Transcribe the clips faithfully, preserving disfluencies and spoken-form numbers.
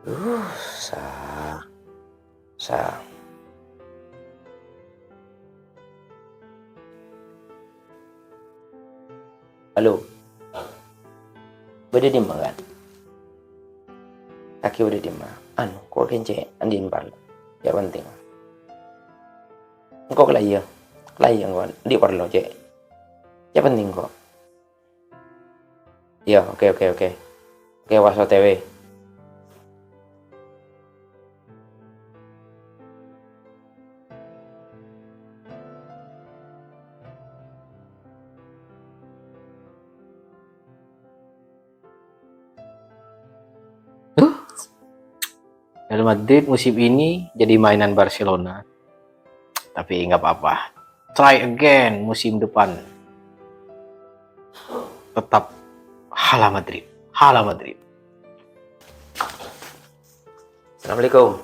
Uh, sa, sa. Halo. Bâdâ dimma, kan? Kakè bâdâ dimma? Anu, ko' kèng cè' andi'na parlo. Cè' penting. Engko' kala iyâ. Kala iyâ engko'. Andi' parlo, cè'. Cè' penting, ko'. Iyâ, oke, oke, oke. Oke, was O T W. Real Madrid musim ini jadi mainan Barcelona. Tapi nggak apa-apa. Try again musim depan. Tetap Hala Madrid. Hala Madrid. Assalamualaikum.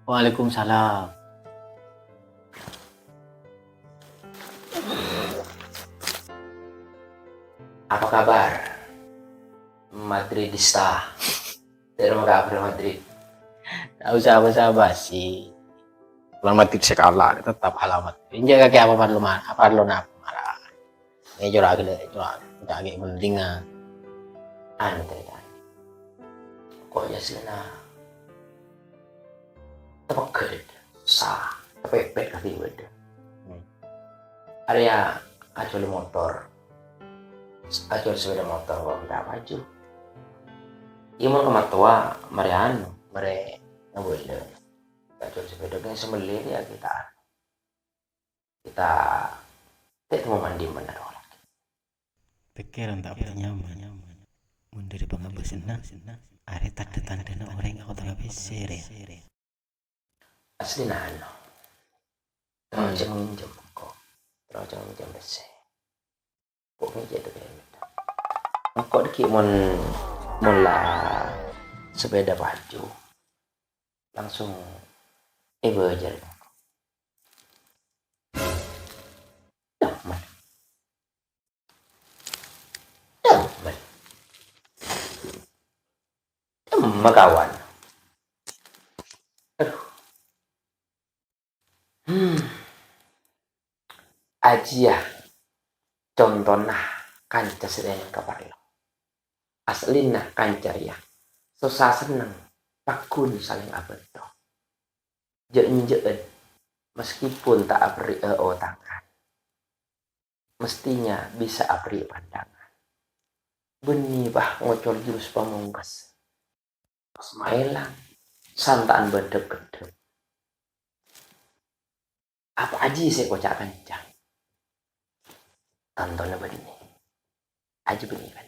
Waalaikumsalam. Apa kabar, Madridista? Terima kabar Madrid. Nggak usah basa-basi. Real Madrid sè kala, tetap Hala Madrid. Enjâ' kakè apa parlo ma-, apa parlo napa mara. Ini curah gila, curah. Udah agak mendingan. Anu, tanya. Ko' yâ-sèna tapegghâ', sa, tapepet ka dhibi'. Hmm. Arèya ajhâlâ motor. Ajhâlâ sepeda motor, ko' ta' maju. Iyâ, mon ka mattowa, marè anu, marè ngabâlâ. Ajhâlâ sepeda kèng sè mellè yâ kita. Kita ta' tao mandi mana orang. Pèkkèran ta' bâdâ nyaman. Mon dâri pangabâsânna, arè tandhâ-tandhâna orèng akotanga pèssè, rè. Asli nano. Terro Hmm. jhâ' nginjhâm ko'. Terro jhâ' nginjhâm pèssè. Ko' ngèjhâ' itu kaya gitu. Engko' dâgghi' mon, mon la sepeda paju, langsung èbâjâr. Dâmma. Dâmma. Dâmma, kawan. Aduh. Hmm. Ajiyâ contona kanca sè rèng kaparlo. Aslina kanca rèya sossa senneng, pagghun salèng abhânto. Jhâ'-enjhâ'ân, meskipun ta' aberri'â otangan, mestinya bisa aberri' pandangan. Bânnè, bâh, ngocol jurus pamongkas. Pas maèlang, santa'an bân dhâp-keddhâp. Apa ajiyâ sè èkoca' kanca? Tantona bânnè. Ajiyâ bânnè, kan?